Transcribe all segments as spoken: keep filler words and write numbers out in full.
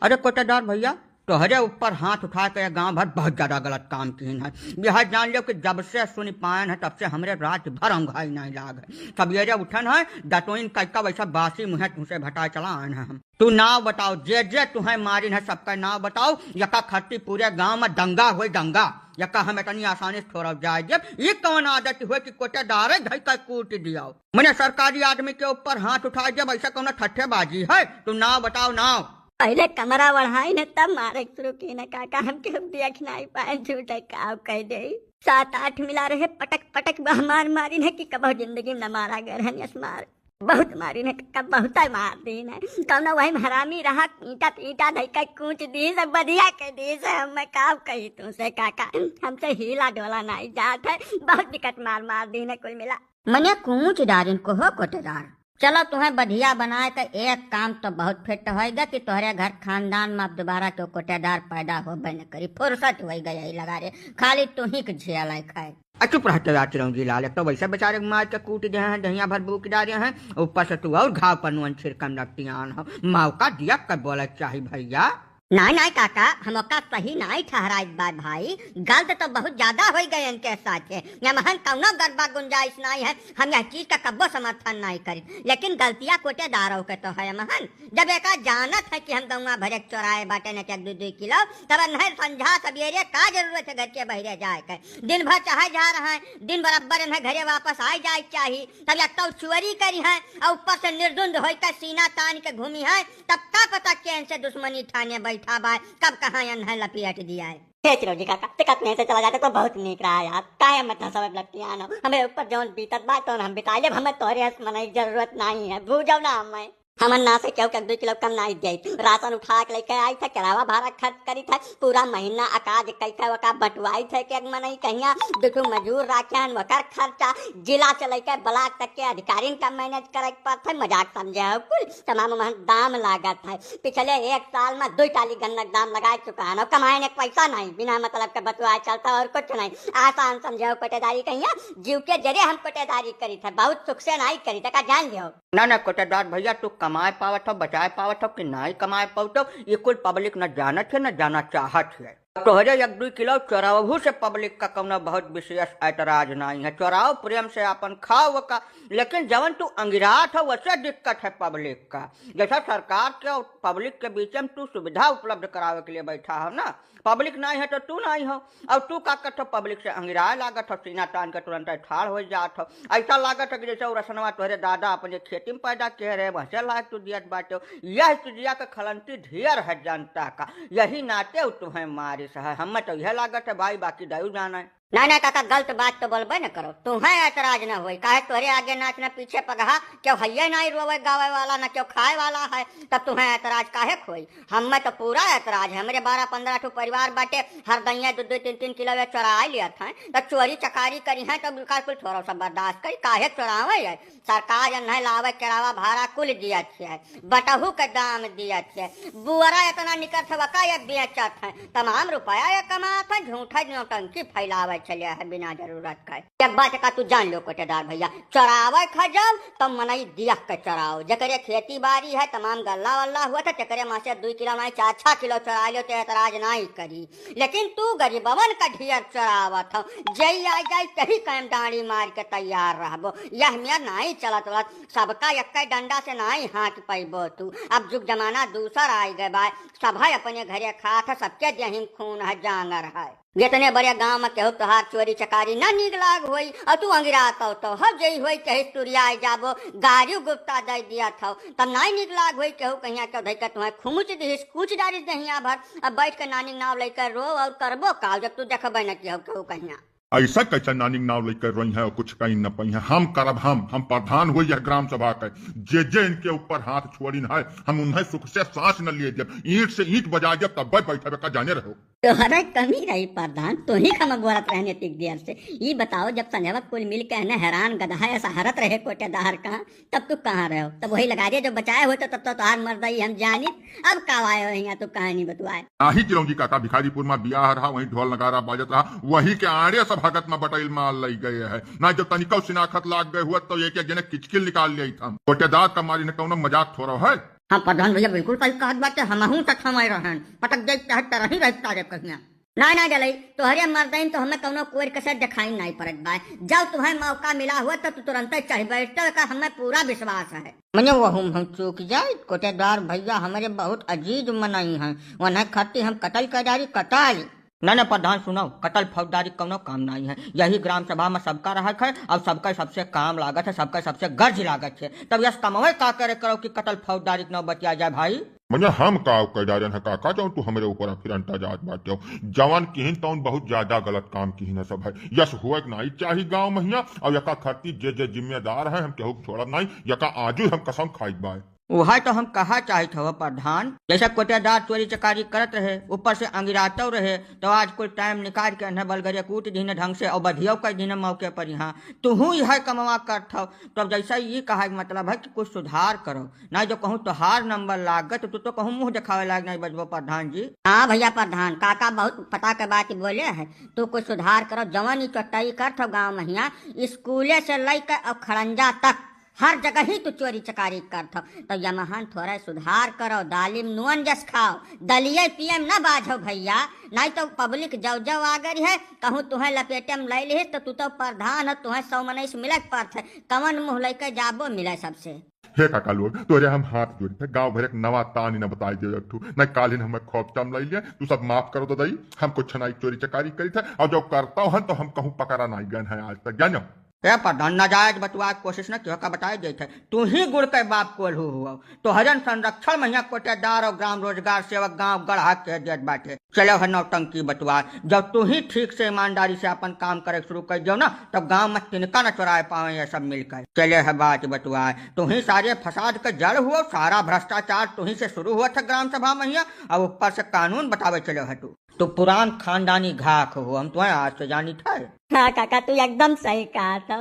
अरे कोटेदार भइया, तोहरे ऊपर हाथ उठाए के ये गाँव भर बहुत ज्यादा गलत काम किहिन है। यह जान लेव कि जब से सुनि पाएन है, तब से हमरे रात भर औंघाई नाहीं लाग है। सवेरे उठन है, दतुइन कइका वइसा बासी मुँहे तुहसे भटाए चला आएन है हम। तू नाव बताओ, जे जे तुहैं मारिन है, सबका नाव बताओ। यका खत्ती पूरे गाँव मा दंगा होई, दंगा। यका हम इतनी आसानी से थोड़ा जाए देब। ई कौन आदत होई कि कोटेदारे धइ के कूट दियाओ? मने सरकारी आदमी के ऊपर हाथ उठाए देब, अइसा कौनो ठट्ठेबाजी है? तू नाव बताओ, नाव। पहिले कमरा ओढ़ाइन है, तब मारे शुरू किहिन है काका, हम केहू देख नाहीं पाएन, झूठे काव कहि देई। सात आठ मिला रहे, पटक पटक बा मार मारिन है कि कबहु जिंदगी में न मारा गए रहन यस मार। बहुत मारिन है काका, बहुतै मार दीन है। कौनो वही में हरामी रहा, ईंटा ईंटा धइ के कूच दीस, बधिया कहि दीस, हम मैं काव कही तुहसे काका, हमसे हीला डोला नाहीं जात है, बहुत दिक्कत मार मार दीन है कुल मिला। मने कूच डारिन को हो कोटेदार। चलो, तुहैं बधिया बनाए के एक काम तो बहुत फिट होइगा कि तोहरे घर खानदान मा अब दोबारा केहू कोटेदार पैदा होबे न करी। फुर्सत होइगा यही लगा रे, खाली तुहीं के झेल है खाए। आ, चुप रहते यार चिरौंजी लाल, एक तो वइसे बेचारे के मार के कूट देहे हैं, दहिया भर बूक डारे हैं, ऊपर से तू और घाव पर नून छिड़कन लगती आन हो। मौका दिया कर बोले चाही भइया। नाहीं, नाहीं काका, हम ओका सही नाहीं ठहराइत बा भाई। गलत तो बहुत ज्यादा होइ गए इनके साथे। यमहन कौनो गरबा गुंजाइश नाहीं है, हम यह चीज का कब्बो समर्थन नाहीं करी, लेकिन गलतिया कोटेदारों के तो है यमहन। जब एका जानत है कि हम गौवा भरे के चोराए बाटे न के एक दू दू किलो, तब इन्हें संझा सबेरे का जरूरत है घर के बहरे जाए के? दिन भर चाहे जा रहा है, दिन भर अब्बर इन्हें घरे वापस आए जाए के चाही। तब या तो चोरी करी है और ऊपर से निर्दुंद होई के सीना तान के घूमी है, तब का पता के इनसे दुश्मनी ठाने बैठा बा, कब कहाँ इन्हें लपेट दिया है। हे चिरौंजी काका, ते कब यहीं से चला जाते तो बहुत नीक रहा यार। काहे मत हंसावे लगती आनो? हमें ऊपर जौन बीतत बा तौन हम बिता लेब, हमें तोहरे हंस मनई के जरूरत नाहीं है, बूझो ना हमें। हमन ना से केहू के एक दू किलो कम नाहीं देइत। राशन उठा के लेके आइत है, किरावा भाड़ा खर्च करित है, पूरा महीना अकाज कई के ओका बंटवाइत है कि एक मनई कहिया दू ठो मजूर राखे हन, ओकर खर्चा, जिला से लेके ब्लॉक तक के अधिकारिन का मैनेज करे के पड़त है। मजाक समझे हो कुल, तमाम महन दाम लागत है। पिछले एक साल मा दुई टाली गन्ना के दाम लगाए चुका है, कमाए ने पैसा नाहीं, बिना मतलब के बतुआए चलता और कुछ नाहीं। आसान समझे हो कोटेदारी कहिया, जीव के जरे हम कोटेदारी करित है, बहुत सुख से नाहीं करित है, का जान लियो। ना, ना, कोटेदार भइया, तू कमाए पावत हो, बचाए पावत हो कि नाहीं कमाए पावत हो, ये कुल पब्लिक न जानत है, न जाना चाहत है। तोहरे एक दुई किलो चोरावहू से पब्लिक का कौनो बहुत विशेष ऐतराज नाहीं है। चोराव, प्रेम से आपन खाव का, लेकिन जवन तू अंगिरात हो, वसे दिक्कत है पब्लिक का। जैसा सरकार के और पब्लिक के बीच में तू सुविधा उपलब्ध करावे के लिए बैठा हो ना, पब्लिक नाहीं है तो तू नाहीं हो। और तू का करत हो, पब्लिक से अंगिराए लागत हो, सीना तान के तुरंत ठाड़ हो जात हो। ऐसा लागत है कि जैसे वो रसनवा तोहरे दादा अपने खेती में पैदा किए रहे, वैसे लायक तू दियत बाटे हो। यह चीजिया के खलंती ढेर है जनता का, यही नाते वो तुम्हें मारिस है। हमें तो यह लागत है भाई, बाकी दयू जाने। नाहीं, नाहीं काका, गलत बात तो बोलबे न करो। तुम्हें ऐतराज न होई, काहे तोहरे आगे नाच न पीछे पगहा, केहू हइये नाहीं रोवे गावे वाला, न केहू खाए वाला है, तब तुम्हें ऐतराज काहे क होई? हमें तो पूरा ऐतराज है। हमरे बारह पन्द्रह ठो परिवार बाटे, हर दइया दू दू तीन तीन किलो ये चोराए लियत हैं, तो चोरी चकारी करी हैं, तो बिल्कुल कुल थोड़ा सा बर्दाश्त करी, काहे चोरावे है? सरकार जन है लावे किरावा भाड़ा कुल दियत है, बटहू के दाम दियत है, बुअरा इतना निकलत है, वका ये बेचत है, तमाम रुपया ये कमात है, झूठा नौटंकी फैलावे चले है बिना जरूरत के। एक बात का तू जान लो कोटेदार भइया, चोरावे खा जाओ तो मनई दियख के चोराओ, जेकरे खेती बाड़ी है, तमाम गल्ला वल्ला हुआ था, तेकरे माँ से दुई किलो नाहीं, चार छह किलो चोरा लियो तो एतराज नाहीं करी, लेकिन तू गरीबवन का ढेर चोरावत हो, जई आ जाई तही कायम डांड़ी मार के तैयार रहबो। यह में नाहीं चलत वलत, सबका एक्के डंडा से नाहीं हाँक पइबो तू। अब जुग जमाना दूसर आइ गए बा, सभे अपने घरे खात है, सबके देहिन खून है, जांगर है। जितने बड़े गांव में केहू तोहार चोरी चकारी ना नीक लाग होई, और तू अंगिरात हो तो हर जई होई, कहीं तुरिया आइ जाबो, गारी गुप्ता दे दिया था, तब नाहीं नीक लाग होई, केहू कहिया के धइके तुम्हें खुमुच दिहिस, कूच डारिस दहिया भर। अब बैठ के नानी नाव लेकर रो और करबो काव, जब तू देखबे न केहू, केहू कहिया। ऐसा कैसा नानी नाव लेकर रोई है और कुछ कहीं न पई है? हम करब, हम, हम प्रधान हुई यह ग्राम सभा के, जे जे इनके ऊपर हाथ छोड़िन है, हम उन्हें सुख से सांस न लिए देब, ईंट से ईंट बजा देब, तब बैठे का जाने रहो। तोहरा कमी रही प्रधान, तोही का मगोरत रहने तिक देर से। ई बताओ, जब संझवा कुल मिल के हने हैरान गदहा ऐसा हरत रहे कोटेदार का, तब तू कहाँ रहो? तब वही लगा दिया जो बचाए होते, तब तो तोहार मर्दाई हम जानित। अब का आए हो यहाँ तू कहानी बतुआए? आही चिरौंजी काका, भिखारीपुर में बियाह रहा, वहीं ढोल नगारा बाजत रहा, वही के आड़े सब हगत में बटैल माल लई गए है। ना जब तनिको सिनाखत लाग गए हुआ तो एक एक जने किचकिल निकाल लिया था। कोटेदार का मारी ने कौनो मजाक थोड़ा है। हाँ प्रधान भैया, बिल्कुल सही कहत बाटे, हमहू सठमाए रहन, पटक जाई चाहे तरही रही सारे कहिया। ना ना डलई, तोहरे मर्दाइन तो हमें कौनो कोर कसे देखाई नाई पड़त बा। जब तुम्हें मौका मिला हुआ तो तू तुरंते चढ़ बैठते का हमें पूरा विश्वास है। मने वहू में हम चूक जाई, कोटेदार भैया हमरे बहुत अजीज मनई हैं, उन्हें खातिर हम कतल कर डारी, कतल। ना ना प्रधान सुनो, कतल फौजदारी कौनो काम नाई है। यही ग्राम सभा में सबका रहक है, अब सबका सबसे काम लागत है, सबका सबसे गर्ज लागत है। तब यस कमवे का करे करो कि कतल फौजदारी के नौबतिया जाए भाई। मने हम का कर डारन है काका, जौन तू हमरे ऊपर फिर अंटा जात बाटे हो। जवान किहिन तौन बहुत ज्यादा गलत काम किहिन है सब है। यस हुए के नाई चाही गाँव महिया, और यका खरती जे जे जिम्मेदार है हम केहू के छोड़ब नाई, यका आजू हम कसम खाई बाय। उहे तो हम कहा चाहित हव प्रधान, जैसे कोटेदार चोरी चकारी करत रहे, ऊपर से अंगिरातव रहे, तो आज कुल टाइम निकाल के इन्हें बलगरिया कूट दीन ढंग से और बधियव कर दीन मौके पर। यहाँ तुहू यह कमवा करत हव, तो अब जैसा ये कहा के मतलब है कि कुछ सुधार करो, ना जो कहूँ तोहार नंबर लाग गए तो तू तो कहूँ मुँह दिखावे लायक नहीं बचबो प्रधान जी। हाँ भैया प्रधान, काका बहुत पता के बात बोले है, तू कुछ सुधार करो। जवन ई चोट्टाई करत हव गाँव महिया, स्कूले से लइके और खड़ंजा तक हर जगह ही तू चोरी चकारी करत हो, तो यमहन थोड़ा सुधार करो, दालिम नुअन जस खाओ, दलिये पियम न बाझो भैया, नहीं तो पब्लिक जव जव आगर है, कहूँ तुहें लपेटे में ले लिहिस, तो तू तो प्रधान हो, तुहें सौ मनई से मिले के पड़त है, कवन मुँह लेके जाबो मिले सबसे। हे काका लोग, तोरे हम हाथ जोड़ी थे, गाँव भर एक नवा तानी न बताई दे एक ठू, न कालिन हमें खोपचा में ले लिया, तू सब माफ करो तो दई, हम कुछ नाई चोरी चकारी करी थे, और जो करता हन तो हम कहूँ पकड़ा नाई गन है आज तक, जानो। ए प्रधान, नाजायज बतुआ के कोशिश न किहो, का बताए देत है। तू ही गुड़ के बाप कोल्हू हुआ। तोहरन संरक्षण महिया कोटेदार और ग्राम रोजगार सेवक गांव गढ़ा के देत बाटे। चलो है नौटंकी बतुआ, जब तू ही ठीक से ईमानदारी से अपन काम करे शुरू कर दियो ना, तब गांव में तिनका न चुराए पावे ये सब मिलकर। चले है बात बतुआ, तू ही सारे फसाद के जड़ हुआ, सारा भ्रष्टाचार तू ही से शुरू हुआ था ग्राम सभा महिया, अब ऊपर से कानून बतावे चलो है तू। तू पुरान खानदानी घाख हो, हम तुम्हें आज से जानी थे। हाँ काका, तू एकदम सही कहा था।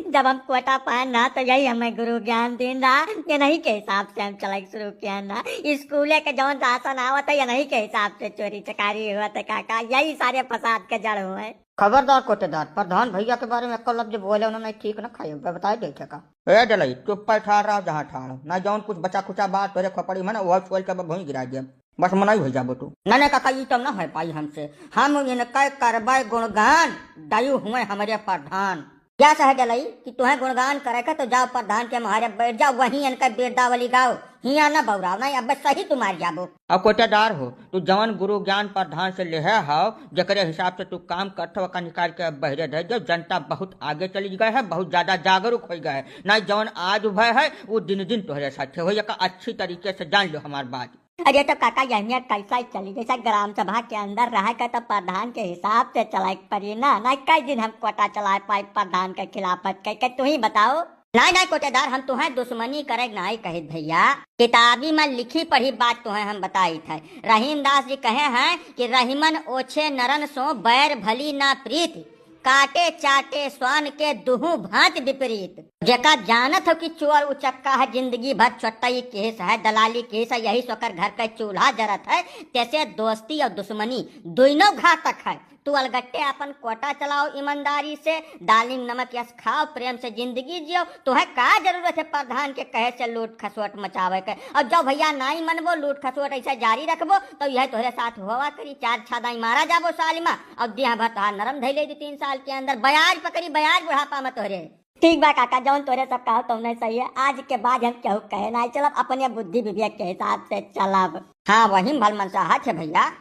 जब हम कोटा पाए ना, तो यही हमें गुरु ज्ञान दीन रहा, ये नहीं के हिसाब से हम चलाई शुरू किया ना। स्कूले के जौन राशन आवत है, ये नहीं के हिसाब से चोरी चकारी हुआ था काका, यही सारे फसाद के जड़ हुए। खबरदार कोटेदार, प्रधान भैया के बारे में एक लफ्ज बोले, उन्होंने ठीक न खाए, बताए देखे का। ए डलई, चुप पर ठाड़ रहो जहाँ ठाड़ हो। ना जौन कुछ बचा खुचा बात तोरे खोपड़ी में ना, वह छोल के भूमि गिरा दिया। बस मनई हो जाबो तू। ना ना काका, ई तो ना हो पाई हमसे। हम इनके करबे गुणगान, दयू हुए हमरे प्रधान। क्या सह डलई कि तुहें गुणगान करे के तो जाओ प्रधान के मारे बैठ जाओ, वहीं इनके बिरदावली गाओ। हिया ना बौराव, नहीं अब सही तू मार जाबो। अब कोटेदार हो, तू जवन गुरु ज्ञान प्रधान से लेहे हव, जकरे हिसाब से तू काम करत हव, ओका निकाल के अब बहरे दे दो। जनता बहुत आगे चली गए है, बहुत ज्यादा जागरूक हो गए है। नहीं जवन आज उभे है, वो दिन दिन तोहरे साथे हो, एका अच्छी तरीके से जान लो हमार बात। अरे तो काका, यहनिया कैसा ही चली, जैसा ग्राम सभा के अंदर रहे के तो प्रधान के हिसाब से चलाए के पड़ी ना, ना कई दिन हम कोटा चलाए पाई प्रधान के खिलाफत कह के, तू ही बताओ। नाई नाई कोटेदार, हम तुहें दुश्मनी करे नाई कहित भैया, किताबी में लिखी पढ़ी बात तुहें हम बताई थे। रहीमदास जी कहे हैं कि रहीमन ओछे नरन सो बैर भली ना प्रीत, काटे चाटे स्वान के दुहु भांति विपरीत। जेका जानत हो कि चोर उचक्का है, जिंदगी भर चोट्टई केस है, दलाली केस है, यही सोकर घर के चूल्हा जरत है, तेसे दोस्ती और दुश्मनी दोनों घातक है। तू अलगट्टे अपन कोटा चलाओ ईमानदारी से, दालिम नमक यस खाओ, प्रेम से जिंदगी जियो। तुहे का जरूरत है प्रधान के कहे से लूट खसोट मचावे के? और जब भैया नाई मनबो, लूट खसोट ऐसे जारी रखबो, तो यह तोहरे साथ होवा करी। चार छादाई मारा जाबो साल मा, और देह भर तोहार नरम धैले दी तीन साल के अंदर। बयाज पकड़ी, बयाज बुढ़ापा में तोहरे। ठीक बा काका, जौन तोहरे सब कहो तौने सही है। आज के बाद हम केहू कहे ना चलब, अपने बुद्धि विवेक के हिसाब से चलब। हाँ, वही भल मनसाहत है भैया।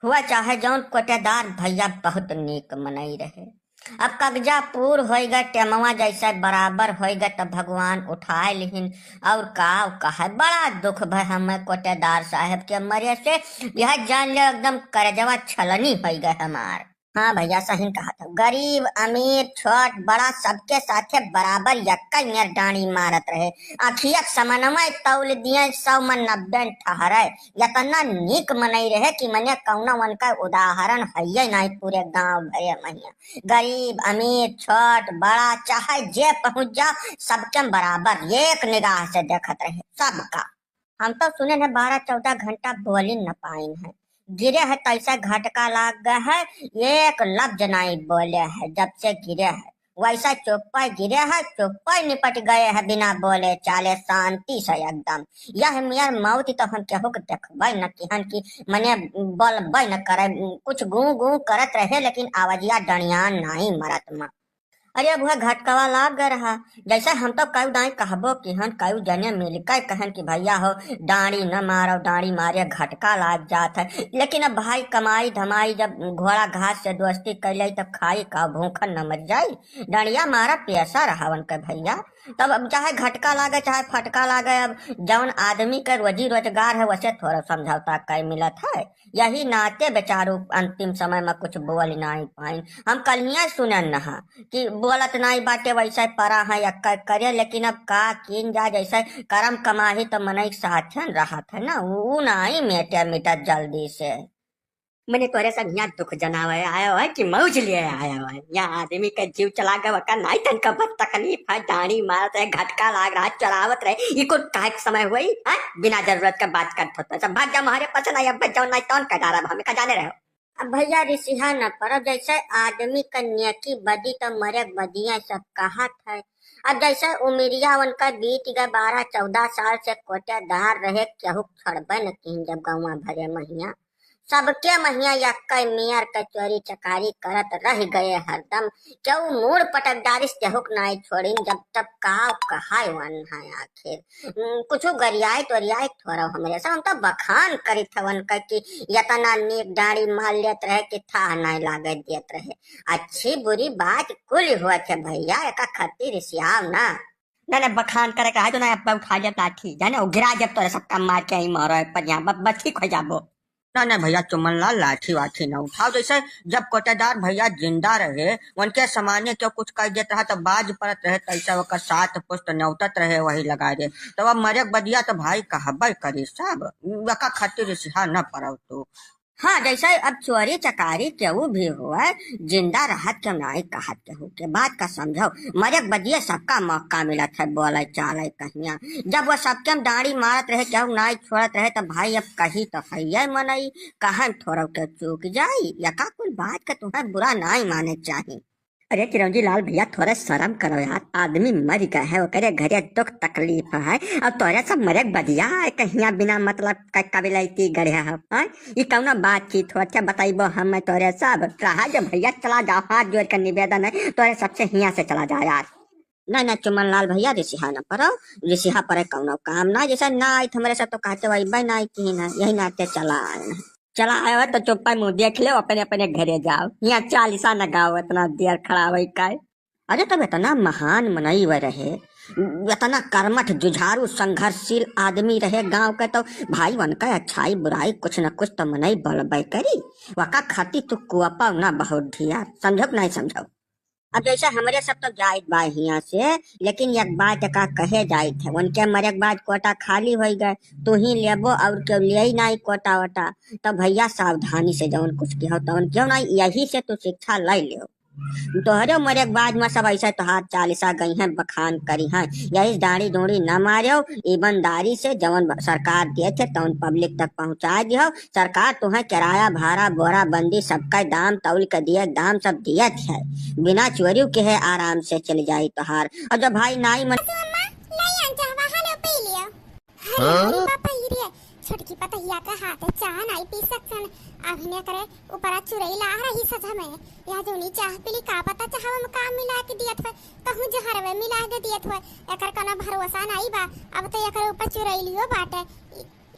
हुआ चाहे जौन, कोटेदार भैया बहुत नीक मनई रहे। अब कगजा पूर होई गए, टेमवा जैसे बराबर होई गए, तब भगवान उठाए लिहिन। और का कहे, बड़ा दुख भय हमें कोटेदार साहेब के मरे से। यह जान ले एकदम करजवा छलनी होई गए हमार। हाँ भैया, सही कहा था। गरीब, अमीर, छोट, बड़ा, सबके साथे बराबर यक्का नियर डांडी मारत रहे। अखिया के समनवा तौल दिए, सौ में नब्बे ठहरे। यतना नीक मनई रहे कि मने कौनो उनका उदाहरण हइये नाई पूरे गांव भरे महिया। गरीब, अमीर, छोट, बड़ा, चाहे जे पहुंच जाओ, सबके बराबर एक निगाह से देखत रहे, सबका। हम तो सुने हैं बारह चौदह घंटा बोली न पाइन है, गिरे है तैसे घटका लाग गए है, एक लफ्ज नाई बोले है जब से गिरे है। वैसे चुप्पे गिरे है, चुप्पे निपट गए है बिना बोले चाले, शांति से एकदम। यह मियर मौत तो हम केहू के देखबे न किहन कि मने बोलबे न करे, कुछ गूं गूं करत रहे लेकिन आवाजिया डणियान नाई मरत मा। अरे अब वह घटकवा लाग गए रहा, जैसे हम तो कई दाई कहबो किहन, कई जने मिलके कहन कि भैया हो डांडी न मारो, डांडी मारे घटका लाग जात है। लेकिन अब भाई कमाई धमाई जब घोड़ा घास से दोस्ती कैले तब खाई का भूखन न मर जाई। डंडिया मारा पेशा रहा उनके भैया। तब अब चाहे घटका लागे चाहे फटका लागे, अब जौन आदमी के रोजी रोजगार है वैसे थोड़ा समझौता कर मिलत है। यही नाते बेचारू अंतिम समय में कुछ बोल नाई पाइन। हम कल हियाँ सुनन नहा कि बोलत नाई बाटे वैसे परा है या क-, करे, लेकिन अब का कीन जा, जैसे करम कमाही तो मनई के साथन रहत है ना, उ, उ नाई मेटे मिटत जल्दी से। मने तोरे सब यहाँ दुख जनावे आयो है कि मौज लिए आयो है? यहाँ आदमी का जीव चला गवा का नाई तनका बस तकलीफ है, डांडी मारत रहे, घटका लाग रहा, चलावत रहे, ई कुल काहे के समय हुई, हैं? बिना जरूरत का बात करत होता। सब भाग जा, हमारे पास ना, अब जाओ, नाई तौन का डारब, हमें का जाने रहो। अब भैया रिसिहा न पड़ब, जैसे आदमी का नेकी बदी तो मरे बदिया सब कहत है। अब जैसे उमिरिया उनका बीत गए, बारह चौदह साल से कोटेदार रहे, केहू छोड़बे न किन जब गौवा भरे महिया। सबके महिया यक्के मेयर के चोरी चकारी करत रह गए हरदम। केहू मूड़ पटक डारिस केहू के नाई छोड़िन, जब तब का कहाय वन है आखिर। हम्म, कुछ गरियाइत ओरियाइत थोड़ा हमरे से, हम तो बखान करित हवन का कि यतना नीक डांडी मार लेत रहे कि थाह नाई लागे देत रहे। अच्छी बुरी बात कुल होत है भैया, एका खातिर रिसियाव ना। ना, ना, बखान करे का है तो ना, अब उठा लिया लाठी, जाने वो गिरा जब तोरे सबका मार के आई मारो पर यहाँ, बस, बस ठीक हो जाबो। ना, ना भैया, चुमन लाल, लाठी वाठी ना उठाओ। जैसे जब कोटेदार भैया जिंदा रहे, उनके सामने क्यों कुछ कह देत रहा तो बाज पड़त रहे, तैसे ओकर सात पुस्त न्योतत रहे, वही लगा दे। तब अब मरे के बदिया तो भाई कहबे करी सब, वका खातिर रिसिहा न पड़ो तू। हाँ, जैसे अब चोरी चकारी केहू भी हुए, जिंदा रहत के नाई कहत केहू के बात का समझो, मरे के बदिये सबका मौका मिलत है बोले चाले कहिया। जब वो सबके हम डांडी मारत रहे, केहू नाई छोड़त रहे, तो भाई अब कही तो है ये मनई, कहन थोड़ो के चूक जाई, यका कुल बात का तुम्हें बुरा नाई माने चाही। अरे चिरौंजी लाल भैया, थोड़ा शर्म करो यार, आदमी मर गए है, ओकरे घरे दुख तकलीफ है, और तोरे सब मरे के बदिया है, कहिया बिना मतलब का कबिलैती गढ़े है, हाँ? ई कौनो बातचीत होत है, बताइबो हम तोरे सब? रहा जो भैया, चला जाओ, हाथ जोड़ कर निवेदन है, तोरे सबसे हियाँ से चला जाओ यार। ना, ना, चुमन लाल भैया, रिसिहा न पड़ो, रिसिहा पड़े कौनो काम ना, जैसे ना आई तो हमरे से तो कहते वही बहन आई की ना, यही नाते चला आए हैं। चला आए हो तो चुप्पा मुँह देख ले, अपने अपने घरे जाओ, यहाँ चालीसा न गाओ, इतना देर खड़ा वही का है। अरे तब इतना महान मनई वह रहे, इतना कर्मठ जुझारू संघर्षशील आदमी रहे गांव के, तो भाई उनका अच्छाई बुराई कुछ न कुछ तो मनई बोलबे करी। वका खातिर तू कुआपा ना बहुत ढिया, समझो कि नहीं समझो? अब जैसे हमरे सब तो जाइत बा हियाँ से, लेकिन एक बात का कहे जाइत है, उनके मरे के बाद कोटा खाली होई गए, तू ही लेबो और केहू ले ही नहीं कोटा वोटा, तो भैया सावधानी से जौन कुछ किहो तौन किहो ना, यही से तू शिक्षा ले लियो। तोहरे मरे के बाद में सब ऐसे तोहार चालीसा गई हैं, बखान करी हैं, यही से डांडी डूंडी न मारियो, ईमानदारी से जौन ब-, सरकार देत है तौन पब्लिक तक पहुँचा दियो। सरकार तुहें किराया, भाड़ा, बोरा बंदी, सबका दाम तौल के दिए, दाम सब दियत है, बिना चोरी के है, आराम से चल जाई तोहार। और जब भाई नाई मन सासू अम्मा, लाई आन चाहवा, हालो पी लियो। अरे, हाँ? अरे बाप रे, छोटकी पतहिया के हाथे चाह नाई पी सकन। अभिने करे ऊपरा चुरई लाह रही सजा में। या जोनी चाह पीली, का पता चाहवा में का मिला के दियत होय, कहूँ जहरवे मिला के दियत होय। एकर कोनो भरोसा नाई बा। अब तो एकर ऊपर चुरैलियो बाटे।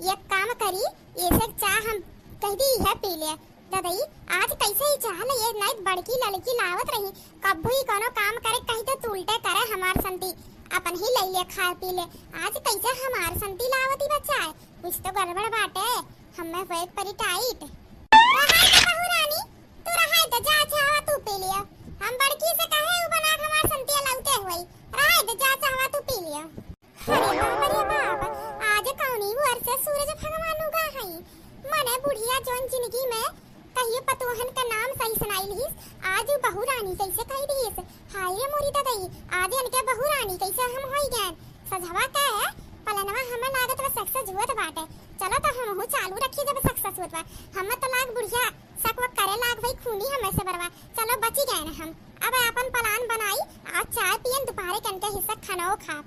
एक काम करी, एसे चाह हम कह दी है पी ले। ददई, आज कैसे ही चाह ले, ये नाई बड़की लड़की लावत रही, कब्बू ही कोनो काम करे कही तो तू उल्टे करे हमार संती, अपन ही ले ले खाए पी ले। आज कैसे हमार संती लावती बच्चा है, कुछ तो गड़बड़ बाटे, हमें होए परी टाइट। रहाई दे बहू रानी, तू रहाई दे, जा चाहवा तू पी लियो। हम बड़की से कहे उ बना के हमार संतिया लावते होई। रहाई दे, जा चाहवा तू पी लियो। अरे बाप रे बाप, आज कौनी ओर से सूरज भगवान उगा हई। मने बुढ़िया जौन जिंदगी में कहियो पतोहन का नाम सही सुनाई लिहिस, आज उ बहू रानी कैसे कही दिहिस। हाय रे मोरी ददई, आज इनके बहू रानी कैसे हम होई गए। सजवा के पलनवा हमें लागत बा सक्सेस हुअत बाटे। चलो तो हमहू चालू रखी जब सक्सेस होत बा। हमें तो लाग बुढ़िया सकवा करे लाग भाई खूनी हमें से बरवा। चलो बची गए ना हम। अब आपन plan बनाई, आज चाय पियन, दोपहरे के इनके हिस्सा खाना खाब।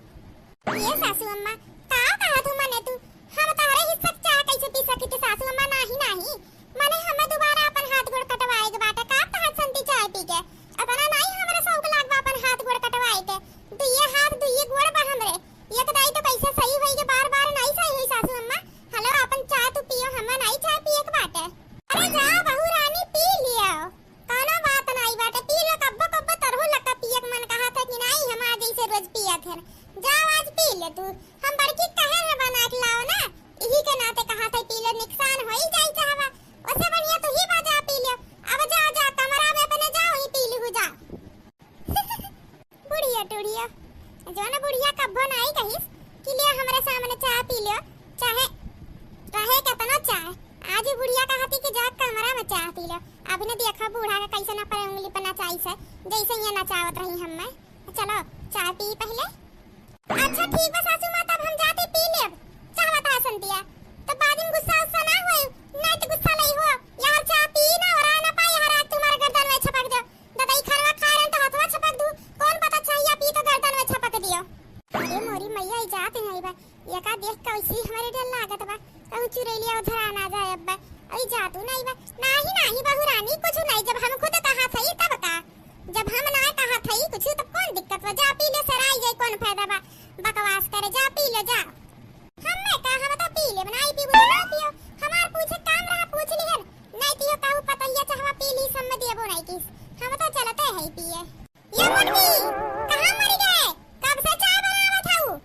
ये सासू अम्मा, का कहा तू मने तू? हम तोहरे हिस्सा के चाय कैसे पी सकी थी सासू अम्मा? नाही, नाही। मने हमें दोबारा अपन हाथ गोड़ कटवाए के बाटे, का तहार संती चाय पी के? अतना नाही हमरे शौक लाग बा अपन हाथ गोड़ कटवाए के। दुइये हाथ, दुइये गोड़ बा हमरे। एक दाई तो कैसे सही होई के बार बार नाही सही होई सासू अम्मा। हलो अपन चाय तू पियो, हमें नाही चाय पिए के बाटे। अरे जा बहू रानी पी लियो। कौनो बात नाई बाटे, पी लो, कब्बो कब्बो तरहो लक्का पिए के मन कहा था कि नाई, हम आज ऐसे रोज पियत हन। जाओ आज पी ले तू, हम बड़की कहे है बना के लाओ ना, इही के नाते कहा था पी लो, नुकसान होई जाई चाहवा, ओसे बढ़िया तू ही बा जा पी लो। अब जा, जा कमरा में अपने जाओ ही पी लू जा। बुढ़िया टुढ़िया, जौन बुढ़िया कब्बो नाई कहिस कि लियो हमरे सामने चाय पी लियो, चाहे रहे केतनो चाय। आज ही बुढ़िया कहती कि जा कमरा में चाय पी लो। अभी न देखा बूढ़ा का कैसे ना पर उंगली पर नचाई से, जैसे ये नचावत रही हम मैं। चलो चाय पी पहले। अच्छा ठीक बा सासू माँ, तब हम जाते पी लेब। चाहवा था संतिया, तो बाद में गुस्सा उस्सा ना होई, नहीं तो गुस्सा लई हो। यार चाय पी ना और आ ना पाई, हर रात तुम्हारे गर्दन में छपक जाओ। ददाई खानवा खाए रहन तो हथवा छपक दू, कौन पता चाहिया पी तो गर्दन में छपक दियो। अरे मोरी मैया, ई जात है बा, एका देख के ऐसी हमरे डर लागत बा, कहूँ चुरैलिया उधर आ ना जाए अब्बा। अरे जातू नहीं बा। नाही, नाही बहू रानी, कुछ नहीं, जब हम खुद कहा थई तब का? जब हम ना कहा थई कुछ तब कौन दिक्कत बा? जा पी ले, सराई जाए, कौन फायदा बा बकवास करे? जा पी ले, जा। हम्मे का, हम तो पी लेब, नाई पीबू तो ना पियो। हमार पूछे काम रहा, पूछ लिहन। नाई पियो, कहू पतैया चाहवा पी ली, सब में देबो नाई किस। हम तो चलते है पिए। ये मुर्गी, कहाँ मरी गए? कब से चाय बनावत हऊ?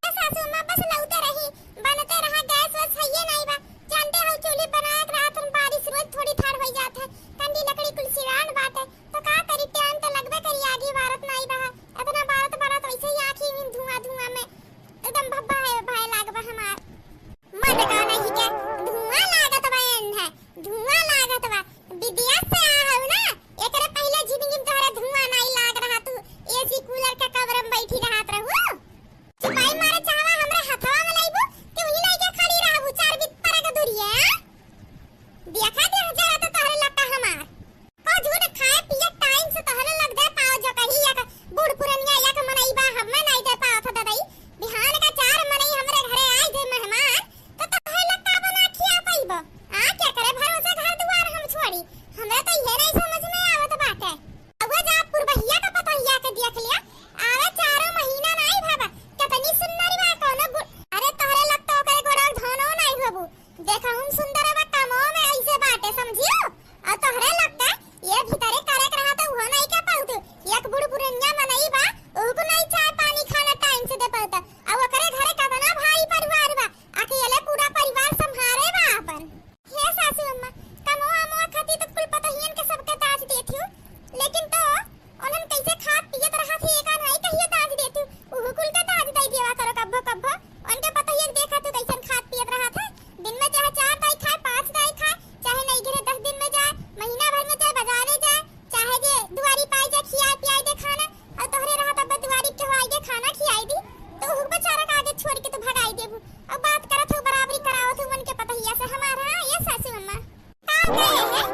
ए सासू अम्मा, बस लौते रही, बनते रहा, गैस वैस हइये नाई बा। जानते हो, चूल्ही बनाए के रात में बारिश रोज थोड़ी थार होई जात है, कंडी लकड़ी कुल सिरान बाटे, तो का करी, टाइम तो लगबे करी, आगी बारत नाई बा। इतना बारत बारत वैसे ही आँखी में धुआं धुआं में एकदम भब्बा है, भाई लाग बा हमार। मन का नहीं के धुआं लागत बा एन्हे, धुआं लागत बा। विदेश से आ हऊ ना, एकरे पहले जिंदगी में तोहरे धुआं नहीं लाग रहा, तू एसी कूलर के कमरे में बैठी रहत रहू। सिपाही मारे चाहवा हमरे हथवा में लइबू कि उही लइके खड़ी रहबू चार बित्तर के दूरिये, हाँ? देखा दे जरा तो तोहरे लक्का हमार। को झूठ खाए पिए टाइम से तोहरे लग दे पाओ जो कही एक बूढ़ पुरनिया एक मनई बा, हमें नहीं दे पावत ददई। बिहान का चार मनई हमरे घरे आए जे मेहमान, तो तोहरे लग का बना खिया पइबो? आ, केकरे भरोसे घर दुआर हम छोड़ी? हमरा तो इहे नहीं समझ में आवत बाटे। अब जा पुरबहिया का पतोहिया के देख लिया, आवे चारों महीना नहीं भावा, कितनी सुंदर बा, कौनो गु-, अरे तोहरे लग तो ओकरे गोड़ा धोनो नहीं होबू, देखा हम सुंदर बा, कमो में ऐसे बाटे, समझियो? और तोहरे लग का ये भीतरे करे के रहा तो उहो नहीं के पाउत, एक बूढ़ पुरनिया मनई बा, ओहू को नहीं चाय पानी खाना टाइम से दे पाउत, और ओकरे घरे कितना भाई परिवार बा, अकेले पूरा परिवार संभारे बा अपन। हे सासू अम्मा, कमवा अमवा खातिर तो कुल पतोहियन के सबके दाज देत हूँ, लेकिन तो उन्हन कैसे खात पियत रहत है, एका नहीं कहिए दाज देत हूँ, उहू कुल के दाज दे देवा करो कब्बो कब्बो। उनके पतोहिया के देखा तू कैसन खात पियत रहत है, दिन में चाहे चार दाई खाए, पाँच दाई खाए, चाहे नहीं गिरे दस दिन में जाए, महीना भर में जाए, बाजारे जाए, चाहे जे दुआरी पाई जाए, खियाए पियाए दे खाना, और तोहरे रहत अब दुआरी के आई के खाना खियाई दी, तो उहू बेचारा के आगे छोड़ के तो भगाई देबू। अब बात करत हूँ, बराबरी करावत हूँ मन के पतहिया से हमार, हाँ, ये सासू अम्मा। का कहे है?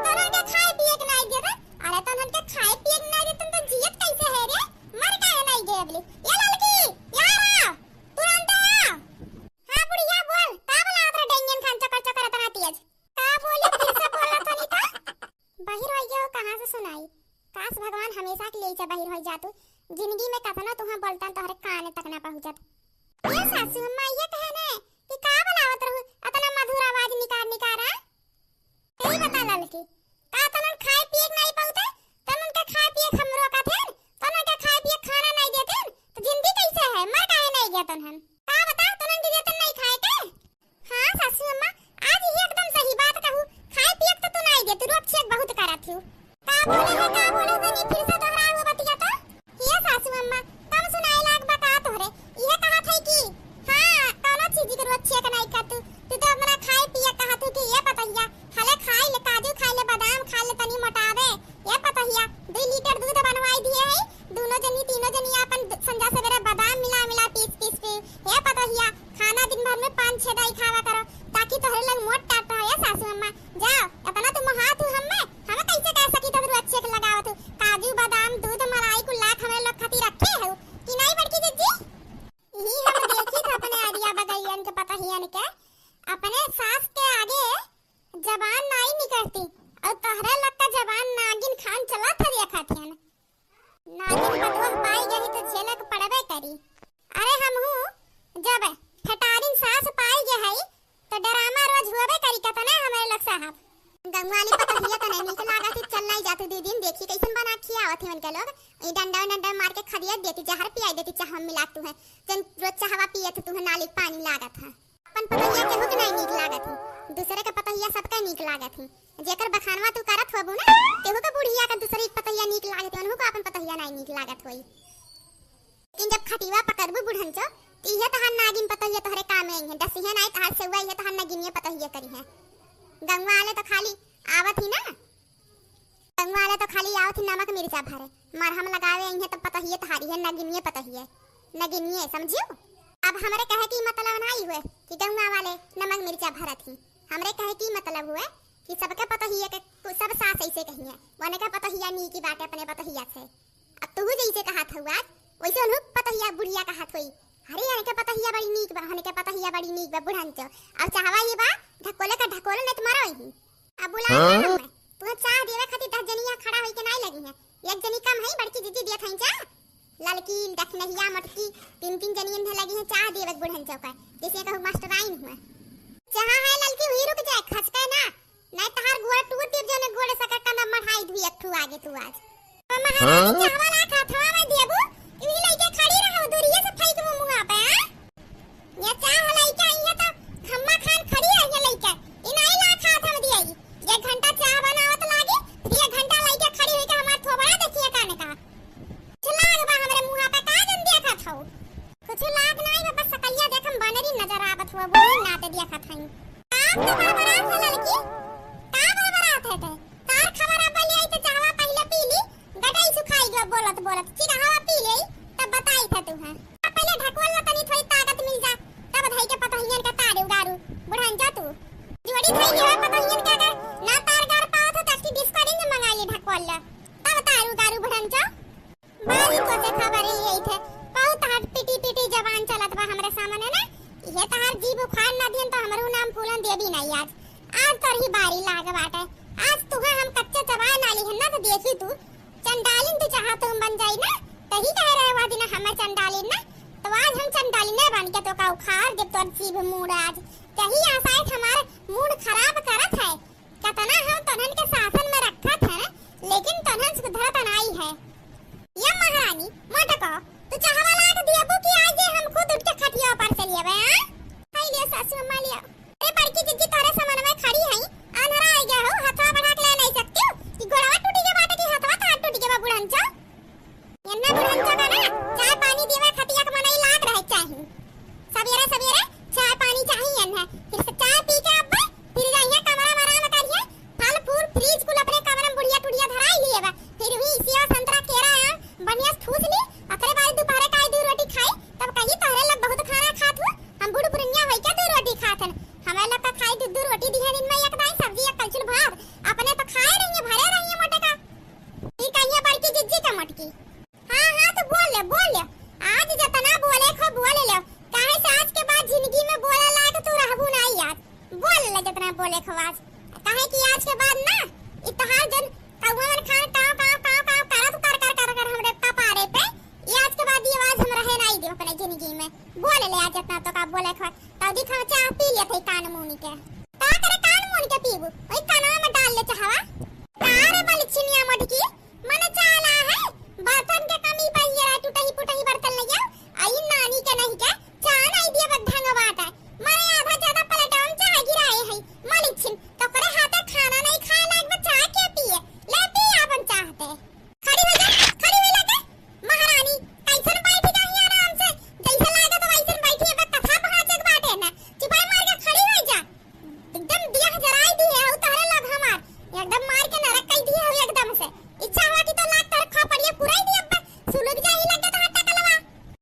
तोहरा के खाए पिए के नाई देत है? अरे तोहन के खाए पिए के नाई देत तो जियत कैसे है रे? मर काहे नाई गए अबले? ये ललकी, यार आ, तुरंत आ। हाँ बुढ़िया बोल, का बोलावत रहे डेंगन खान चकर चकर इतना तेज? का बोली फिर से बोला तनी तो? बहिर होई गयो, कहाँ से सुनाई? काश भगवान हमेशा के लिए इसे बहिर होई जातू। जिंदगी में कतनो तुहाँ बोलतन तोहरे कान तक ना पहुँचत। ये सासू अम्मा ये कहे ने कि का बोलावत रहू अतना मधुर आवाज निकार निकार, हाँ? यही बता ललकी, का तनन खाए पिए के नाई पउते? तनन के खाए पिए के हम रोकत हन, तनन के खाए पिए के खाना नाई देतिन, तो जिंदगी कैसे है? मर काहे नाई गया तनहन? का बता, तनन के देतन नाई खाए के? हाँ सासू अम्मा, आज ये एकदम सही बात कहू, खाए पिए के तो तू नाई देतू, रोक छेक बहुत करत हू। का बोले है, का बोले है, तनी फिर से दोहराओ बतिया तो। हे सासू अम्मा, कम सुनाए लाग बा का तोहरे? इहे कहत है कि हाँ, कौनो चीज के साहब। गंगवा वाली पतोहिया तो नहीं नीक लागत ही, चल नाई जातू दीदी, देखी कैसन बना खियावत ही उनके लोग। ई डंडा डंडा मार के खदिया देती, जहर पियाई देती, चाह में मिला तू है। जन रोज चाहवा पियत तू है, नाली पानी लागत है। अपन पतोहिया केहू के नाई नीक लागत ही, दूसरे के पतोहिया सबके नीक लागत ही। जेकर बखानवा तू करत होबू ना, केहू के बुढ़िया के दूसरे के पतोहिया नीक लागत ही, उनको अपन पतोहिया नाई नीक लागत होई। लेकिन जब खटिवा पकड़बू बुढ़नचो, त इहे तहार नागिन पतोहिया तोहरे काम में आई है, डसिहे नाई तहार सेवा, इहे तहार नगिनिये पतोहिया करी है। गंगवा वाले तो खाली आवत ही ना, गंगवा वाले तो खाली आवत ही नमक मिर्चा भरे, मरहम लगावे आई है तो पतोहिये तहारी है, नगिनिये पतोहिये, नगिनिये, समझियो? अब हमरे कहे की मतलब नाई हुए कि गंगवा वाले नमक मिर्चा भरत ही, हमरे कहे की मतलब हुए कि सबके पतोहिये के कु-, सब सास ऐसे कही है, वने के पतोहिया नीकी बाटे अपने पतोहिया से। अब तू जैसे कहत हऊ आज, वैसे उन्हू पतोहिया बुढ़िया कहत होई, "अरे, एनके पतोहिया बड़ी नीक बा, हनके पतोहिया बड़ी नीक बा, बुढ़नचो।" अब चाहवा ये बा, ढकोले का ढकोले नहीं तो मरो ही। अब बुला हाँ? हमें, तू चाह देवे खातिर दस जनिया खड़ा होई के नाई लगी है, एक जनी कम है, बड़की जीजी दियत हईं चाह। ललकी, दखनहिया, मोटकी, तीन तीन जनियन है लगी है चाह देवे बुढ़नचो का, जैसे कहू मास्टराइन हुआ। चाह है ललकी, हुई रुक जाए, खसके ना। नाई तहार गोड़ टूट टिप जने गोड़ सके कना मढ़ाई धुई एक ठू आगे तू आज। तो महारानी हाँ? चाहवा ला खात हवा में देबू, इही लइके खड़ी रहो, दूरिये से फेंक मुँह मुँहा पे, हाँ? ये चाह लइके आई है तो खम्मा खान खड़ी रही है लइके। ई नाई ला खात हम दिया ई। एक घंटा चाह बनावत लागी, फिर एक घंटा लइके खड़ी होई के हमार थोबड़ा देखिए काने का। कुछ लाग बा हमरे मुँहा पे, का जन देखत हऊ? कुछ लाग नाई बा, बस सकलिया देखम बनरी नजर आवत हुआ, बोली ना ते देखत हई। का तो बड़बड़ात है ललकी? का बड़बड़ात है ते? तार खबर अब ले आई तो चाहवा पहिले पी ली, गटई सुखाई गयो बोलत बोलत। चिरहवा पी ले, तब बताई था तू है। अब पहिले ढकवल ला तनी थोड़ी ताकत मिल जा, तब धई के पतोहियन के तारू गारू, बुढ़न जा तू। जोड़ी धई लेवा पतोहियन के, अगर ना तार गार पावत हो तो अस्सी डिस्को रिंग मंगा ली ढकवल ला, तब तारू गारू बुढ़न जा। बड़ी तो से खबर ही यही थे, बहुत हट पिटी पिटी जबान चलत बा हमरे सामने ना। ये तहार जीभ उखाड़ ना दिहन तो हमरो नाम फूलन देवी नहीं आज। आज तोर ही बारी लाग बाटे। आज तुहे हम कच्चे चबाए ना लिहन ना तो देखी तू। चंडालिन तू चाहत हम बन जाई ना, तही कहे रहे वह दिन हमें चंडालिन ना, तो आज हम चंडालिन बन के तो का उखाड़ देब तोर जीभ मूड़ आज। तही आशायत हमार मूड खराब करत है। कतना हम तोहन के शासन में रखत हन, लेकिन तोहन सुधरत नाई है। ये महारानी, मोटको, तू चाहवा लाग दियबू कि आज जे हम खुद उठ के खटिया पर से लियबे, हाँ? हाय लिया सासू अम्मा लिया। अरे बड़की जिज्जी तोहरे समन में खड़ी हई, आन्हरा आई गया हो, हथवा बढ़ा के ले नहीं सकती हो कि गोड़वा टूटी के बाटे कि हथवा तार टूटी के बा बुढ़न चो। एन्ने बुढ़न का ना, चाय पानी देवे खातिर एक मनई लाग रहे चाही। सबेरे सबेरे चाय पानी चाही एन्ने। फिर से चाय पी के अब्बे, फिर जाइए कमरा में आराम करिए। फल फूल फ्रिज कुल अपने कमरा में बुढ़िया टुढ़िया धराई लिए बा। फिर हुई सेव संतरा केरा आम बढ़िया से ठूस ली। ओकरे बाद दोपहरे का दू रोटी खाई, तब कही तोहरे लोग बहुत खाना खात हो, हम बूढ़ पुरनिया होई के दू रोटी खात हन। हमें लोग का खाई दू दू रोटी दिहे दिन में एक दाई सब्जी एक कलछुल भात, अपने तो खाए रहिए भरे रहिए मोटे का। ई कहिए बड़की जिज्जी का मोटकी। हाँ, हाँ, तो बोल ले, बोल ले। आज जतना बोले खो बोल ले। काहे से आज के बाद जिंदगी में बोला लायक तू रहबू ना यार। बोल ले जतना बोले खो आज। काहे कि आज के बाद ना ई तहार जन कौआ मन खान काव, काव, काव, काव करत कर, कर, कर, कर हमरे कपारे पे। ई आज के बाद ये आवाज हम रहे नहीं दे अपने जिंदगी में। बोल ले आज जतना तो का बोले खो। तब दिखा चाह पी ले थे कान मुनी के। का करे कान मुनी के पीबू? वही कानवा में डाल ले चाहवा। का रे बलछिनिया मोटकी? मन चाला है, बर्तन के कमी पइया, टूटही पुटही बर्तन ले जाओ, आई नानी के नहीं के, चाह नहीं दिया बद ढंग बात है। मारे आधा ज्यादा प्लेटवा में चाह गिराए है, मलिछिन, तो करे हाथे खाना नहीं खाए लायक बा, चाह के पिए, ले पी आपन चाह ते। खड़ी हो जा, खड़ी हो लगे, महारानी, कैसन बैठी गई आराम से, जैसे लागत वैसन बैठी है, बस कथा पहुँचक बाटे ना, चुपाई मार के खड़ी हो जा। एकदम दिया जराई दिए हो तहरे लोग हमार, एकदम मार के नरक कई दिए हो एकदम से। इच्छा हुआ कि तो लात तोर खोपड़िया पुराई दिए, अब सुलग जाही लगे तो हट्टा कलवा।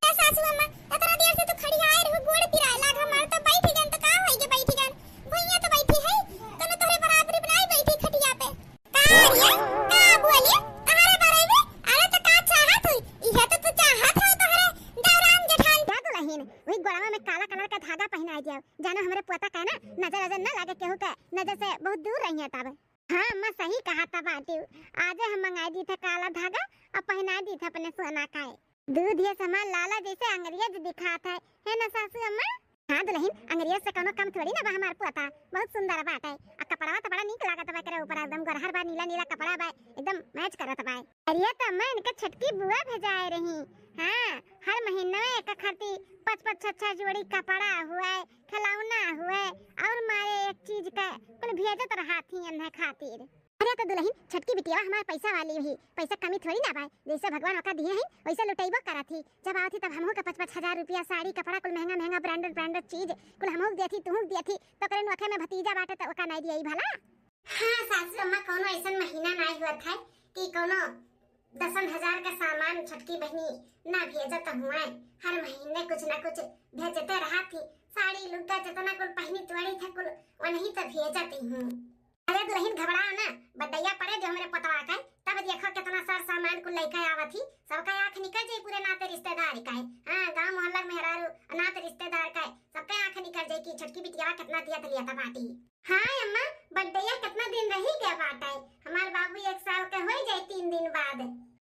ए सासू अम्मा, इतना देर से तू खड़ी आए रहू, गोड़ पिराए लाग हमार, तो बैठी गन तो का होई के बैठी गन? भुइया तो बैठी है, तने तोरे बराबरी बनाई बैठी खटिया पे। का रे? का बोले? तहरे बारे में? अरे तो का चाहत हुई? इहे तो तू चाहत हो तहरे दौरान जेठान। क्या दुल्हन? वही गोड़वा में काला कलर का धागा पहनाई दिया। जानो हमरे पोता का ना नजर नजर ना लागे केहू के नजर से बहुत दूर रही है तब। हाँ अम्मा सही कहा था बाटी। आजे हम मंगाई दी थे काला धागा और पहनाई दी थे अपने सोना का है। दूध ये समा लाला जैसे अंग्रेज दिखात है, है ना सासू अम्मा? हाँ दुलहिन, अंग्रेज से कउनो कम थोड़ी ना बा हमार पोता, बहुत सुंदर बाटे। आ कपड़वा त बड़ा नीक लागत बा एकरे ऊपर, एकदम गोरहर बा, नीला नीला कपड़ा बा, एकदम match करत बा। अरे त अम्मा, इनके छोटकी बुआ भेजाए रही। हाँ, हर महीना में एक खातिर पाँच पाँच छह छह जोड़ी कपड़ा हुए, खिलौना हुए, और मारे एक चीज का कुल भेजत रहत ही एन्हे खातिर। अरे त दुलहिन, छोटकी बिटिया हमार पैसा वाली ही, पैसा कमी थोड़ी ना बा, जैसे भगवान ओका दिए हैं वैसे लुटैबो करत ही। जब आवत ही तब हमहू के पाँच पाँच हजार रुपया साड़ी कपड़ा कुल महंगा महंगा branded branded चीज कुल हमहू के देत ही, तुहू के देत ही, तो करे नोखे में भतीजा बाटे त ओका नाई दिए भला? हाँ सासू अम्मा, कउनो ऐसन महीना नाई हुआ था कि कउनो दसन हजार का सामान छोटकी बहिनी ना भेजत हुए। हर महीने कुछ ना कुछ भेजते रहत ही। साड़ी लुग्गा जितना कुल पहिनी तोड़ी था कुल वनही त भेजत ही हूँ। अरे दुलहिन घबराओ ना, बड्डैया पड़े जो हमरे पोतवा का, तब देखो कितना सर सामान कुल लइके आवत ही। सबका आँख निकल जाई पूरे नाते रिश्तेदार का। हाँ, गाँव मोहल्ला मेहरारू नाते रिश्तेदार का, सबका आँख निकल जाई कि छोटकी बिटिया कितना दिया तलिया बाटी। हाँ अम्मा, बड्डैया कितना दिन रही गया बाटे, हमार बाबू एक साल के हो जाए तीन दिन बाद।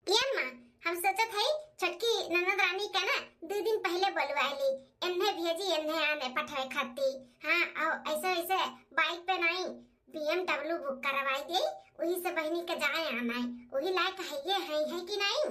ए अम्मा, हम सोचत हई छोटकी ननद रानी का ना दो दिन पहले बोलवाए ली, एन्हे भेजी एन्हे आने पठाए खाती। हाँ, और ऐसे ऐसे bike पे नहीं, B M W book करवाई दे, वही से बहिनी के जाए आना है, वही लायक है ये है, है कि नहीं?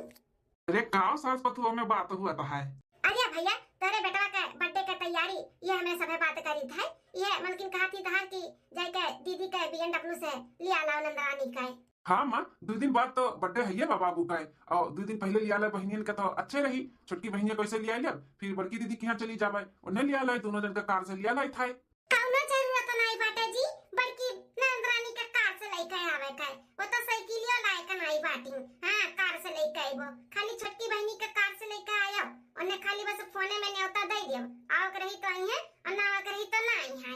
अरे काव सास पतुआ में बात हुआ तो है। अरे भैया, तोरे बेटवा के birthday के तैयारी ये हमरे सभे बात करी था, ये मलकिन कहा थी तहार की जाए के दीदी के B M W से लिया लाओ नंदरानी का। हाँ माँ, दो दिन बाद तो birthday है ये बा बाबू का, और दो दिन पहले लिया ले बहनियन के तो अच्छे रही। छोटकी बहनिया कैसे लिया ले, फिर बड़की दीदी के यहाँ चली जाबे, उन्हें लिया ले, दोनों जन का कार से लिया ले थाए। कौनो जरूरत नहीं बाटे जी, बड़की नंदरानी के कार से लेके आवे का, वो तो साइकिलियो लाए का नहीं बाटी। हाँ, कार से लेके आइबो, खाली छोटकी बहनी के कार से लेके आयो, उन्हें खाली बस फोने में न्योता दे दियो, आओ रही तो आई है और ना आओ रही तो ना आई है।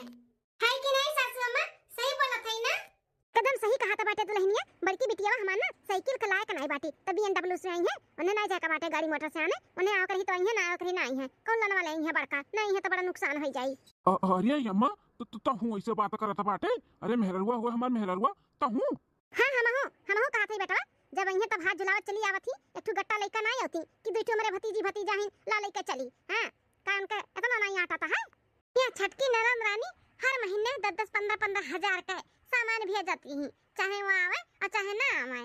है कि नहीं सासू अम्मा, सही बोलत है ना? एकदम सही कहा था बाटे दुल्हनिया, बड़की बिटिया हमार ना साइकिल के लायक नाई बाटी, तब B M W से आई है, उन्हें ना जाए का बाटे गाड़ी मोटर से आने, उन्हें आओ करी तो आई है, ना आओ करी ना आई है, कौन लाने वाले आई है बड़का, ना आई है तो बड़ा नुकसान हो जाई। अ-, अरे अम्मा, तो, तो, तो हूँ ऐसे बात करत बाटे, अरे मेहररुआ हुआ हमार मेहररुआ, तो हूँ। हाँ, हमहू, हमहू कहा थे बेटा, जब आई है तब हाथ झुलावत चली आवत ही, एक ठो गट्टा लइका ना आवती कि दू ठो मेरे भतीजी भतीजा ही ला लइके चली, हाँ, का उनके इतना नहीं आता था है? या छोटकी ननद रानी हर महीने दस दस पन्द्रह पन्द्रह हजार के सामान भेजत रही, चाहे वो आवे और चाहे ना आवे।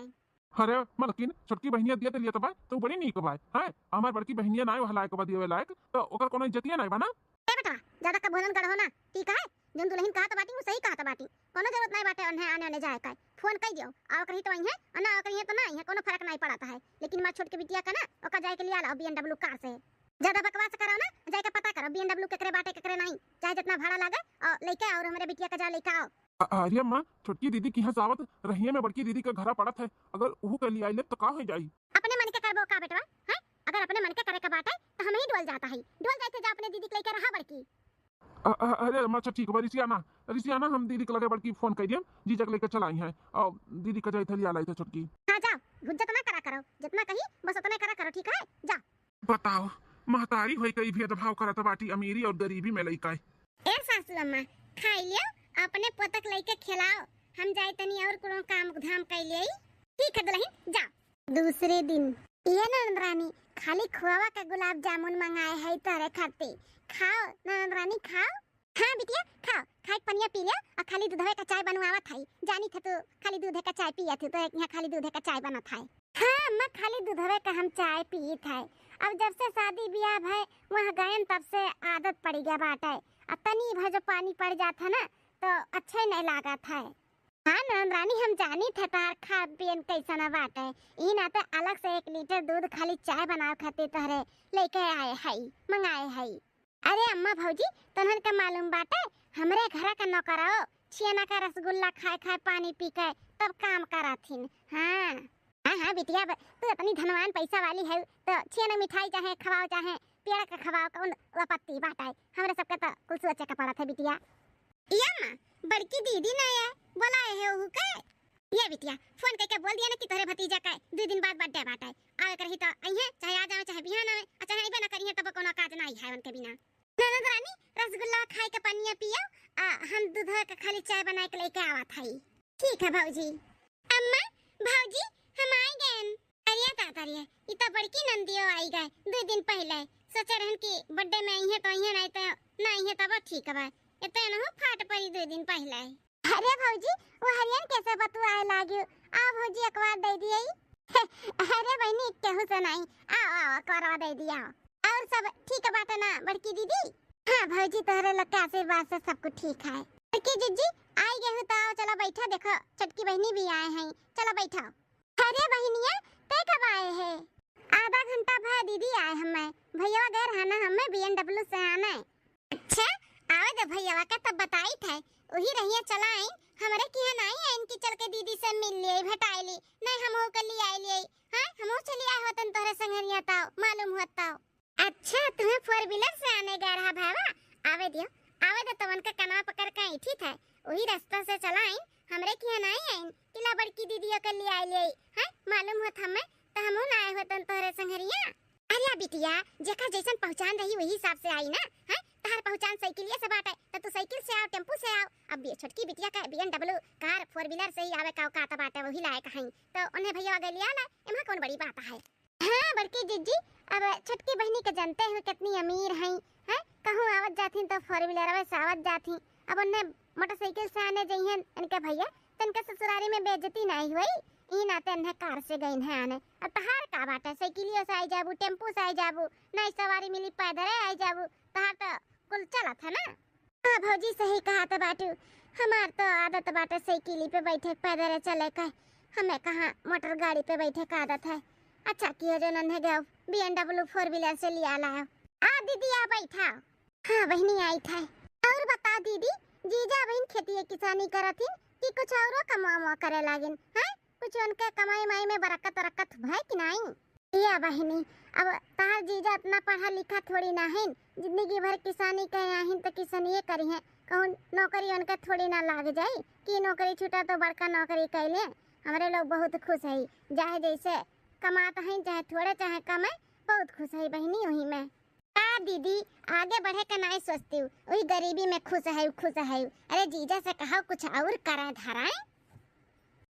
अरे मलकिन, छोटकी बहनिया दिया तो लिया तो बा, तो बड़ी नीक बा, हैं? हमार बड़की बहनिया ना वह लायक बा दिए लायक, तो ओकर कोनो इज्जतिया नहीं बा ना? ए बेटा, ज्यादा का भोजन गढ़ो ना, ठीक है? जौन दुल्हन कहत बाटी, वो सही कहत बाटी, कोनो जरूरत नहीं बाटे उन्हें आने उन्हें जाए का। फोन कर दियो, आओ करी तो आई है, और ना आओ करी है तो ना आई है, कोनो फर्क नहीं पड़ता है। लेकिन हमार छोट के बिटिया का ना, ओका जाए के लिया लाओ B M W कार से। ज्यादा बकवास करो ना, जाके पता करो B M W केकरे बाटे केकरे नहीं, चाहे जितना भाड़ा लागे और लेके आओ, हमरे बिटिया का जा लेके आओ। अ-, अरे अम्मा, छोटकी दीदी के यहाँ से आवत रहिए में बड़की दीदी के घरा पड़त है, अगर उहू के लिया ले तो का हो जाई? अपने मन के करबो का बेटवा, हैं? अगर अपने मन के करे के बाटे तो हम ही डोल जाता है, डोल जाते जा अपने दीदी के लेके रहा बड़की। अ-, अ-, अरे अम्मा, अच्छा ठीक बा, रिसिया ना, रिसिया ना, हम दीदी के लगे बड़की फोन कर दियम, जीजा के लेके चलाई है और दीदी का जाई थे लिया लाई थे छोटकी। हाँ जाओ, हुज्जत ना करा करो, जितना कही बस उतना करा करो, ठीक है? जा। बताओ, महतारी होई कई भेदभाव करत बाटी अमीरी और गरीबी में लइका। ए सासू अम्मा, खाई लियो, अपने पोतक लइके खिलाओ, हम जाए तनी और कोनो काम धाम कर ले। ठीक है दुल्हन, जाओ। दूसरे दिन, ये ननद रानी, खाली खोवा का गुलाब जामुन मंगाए है तोरे खातिर, खाओ ननद रानी खाओ। हाँ बिटिया, खाओ, खाए के पनिया पी लियो और खाली दूधवे का चाय बनवावत है, जानी थे तू खाली दूधे का चाय पिया थे, तो यहाँ खाली दूधे का चाय बनत है। हाँ अम्मा, खाली दूधवे का हम चाय पीत है। अब जब से शादी ब्याह भय वहाँ गयन तब से आदत पड़ी गया बाटे। अब तनी भर जो पानी पड़ जात है ना तो अच्छे नहीं लागत है। हाँ ननद रानी, हम जानी थे तार खान पियन कैसन बाटे। ई नाते अलग से एक लीटर दूध खाली चाय बनावे खातिर तोहरे लेके आए हई, मंगाए हई। अरे अम्मा भौजी, तोहन के मालूम बाटे, हमरे घरा का नौकरो छियना का रसगुल्ला खाए खाए पानी पी के तब काम करथिन। हाँ हाँ हाँ बिटिया, ब-, तू इतनी धनवान पैसा वाली है तो छियना मिठाई चाहे खवाओ चाहे पेड़ा का खवाओ, कौन आपत्ति बाटे? हमरे सबके तो कुल सोचे का पड़त है बिटिया। ए अम्मा, बड़की दीदी ना है, बोलाए है ओहू के? ए बिटिया, फोन करके बोल दिया ना कि तोहरे भतीजा का दो दिन बाद birthday बाटे। आवे करही तो अइहे, चाहे आ जावे, चाहे बिहान आवे, और चाहे अइबे ना करिहे तब कोनो काज ना है उनके बिना। ननद रानी, रसगुल्ला खाए के पनिया पियो, आ हम दूध के खाली चाय बनाए के लेके आवत हई। ठीक है भौजी। अम्मा, भौजी, हम आइ गएन। अरे दादा रे, ई तो बड़की नंदियो आई गए दो दिन पहले। सोचे रहन कि birthday में अइहें तो अइहें, नाहीं तो ना अइहें तब ठीक बा। इतने नहु फाट परी दो दिन पहिले। अरे भौजी, वो हरियन कैसे बतुआए लागियो? आओ भौजी, अखबार दे दिए। अरे बहिनी, केहू से नाहीं। आओ, आओ, अखबारवा दे दिया। और सब ठीक बाटे ना बड़की दीदी? हाँ भौजी, तोहरे लोग के आशीर्वाद से सब कुछ ठीक है। बड़की जिज्जी, आई गए हो तो आओ, चलो बैठा, देखो छोटकी बहिनी भी आए हैं, चलो बैठो। अरे बहिनिया, ते कब आए है? आधा घंटा भा दीदी आए हमें, भैया गए रहना हमें B M W से आने। अच्छा, आवे दे भैया का तब बताई थे, वही रहिए चला आई, हमरे किहाँ नाहीं आइन कि चल के दीदी से मिल लिए, भेटाए ली, नाहीं हमहू के लिए आए लिए, हाँ, हमहू चली आए होतन तोहरे संगरिया ताओ, मालूम होत ताओ। अच्छा, तुम्हें four wheeler से आने गए रहा भावा? आवे दियो, आवे दे, तवन के कनवा पकड़ के ऐठी थे, वही रास्ता से चला आइन, हमरे किहाँ नाहीं आइन कि ला बड़की दीदियों के लिए आए लिए, हैं? मालूम होत हमें, तो हमहू ना आए होतन तोहरे संगरिया। अरे बिटिया, जेकर जैसन पहचान रही, वही हिसाब से आई ना, हैं? तहार पहचान साइकिलिया से बाटे, तो तू साइकिल से आओ, टेम्पू से आओ। अब ये छोटकी बिटिया का B M W car four wheeler से ही आवे का औकात बाटे, वही लायक हई, तो उन्हें भैया गए लिया ला, एमा कौन बड़ी बात है? हाँ बड़की जिज्जी, अब छोटकी बहिनी के जानते हो कितनी अमीर हई, हैं? कहूँ आवत जाथिन तो four wheeler से आवत जाथिन। अब उन्हें मोटरसाइकिल से आने जइहन इनके भैया, तो इनके ससुरारी में बेइज्जती नाहीं होई, ई नाते इन्हें car से गइन है आने। अब तहार का बाटे, साइकिलियो से आई जाबू, टेम्पू से आई जाबू, नाहीं सवारी मिली पैदले आई जाबू, तहार तो कुल चलत है ना। हाँ भौजी, सही कहत बाटू, हमार तो आदत बाटे साइकिली पे बैठे पैदले चले के, हमें कहाँ मोटर गाड़ी पे बैठे का आदत है। अच्छा कियो जो नन्हे गयो B M W four wheeler से लिया लायो। आ दीदी, आ बैठा। हाँ बहिनी, आई थे। और बता दीदी, जीजा बहिन खेती किसानी करत हिन कि कुछ औरो कमवा उमवा करे लागिन, हैं? कुछ उनके कमाई माई में बरकत वरकत भय कि नाहीं? या बहिनी, अब तहार जीजा इतना पढ़ा लिखा थोड़ी ना हइन, जिंदगी भर किसानी कहे आहिन तो किसानिये करिहें, कहूँ नौकरी उनके थोड़ी ना लाग जाई कि नौकरी छूटा तो बड़का नौकरी कैले। हमरे लोग बहुत खुश हई, चाहे जैसे कमात हई, चाहे थोड़े चाहे कमे, बहुत खुश हई बहिनी। वही में का दीदी, आगे बढ़े का नाहीं सोचती हूँ, वही गरीबी में खुश है, खुश है। अरे जीजा से कहो कुछ और करें धराएं।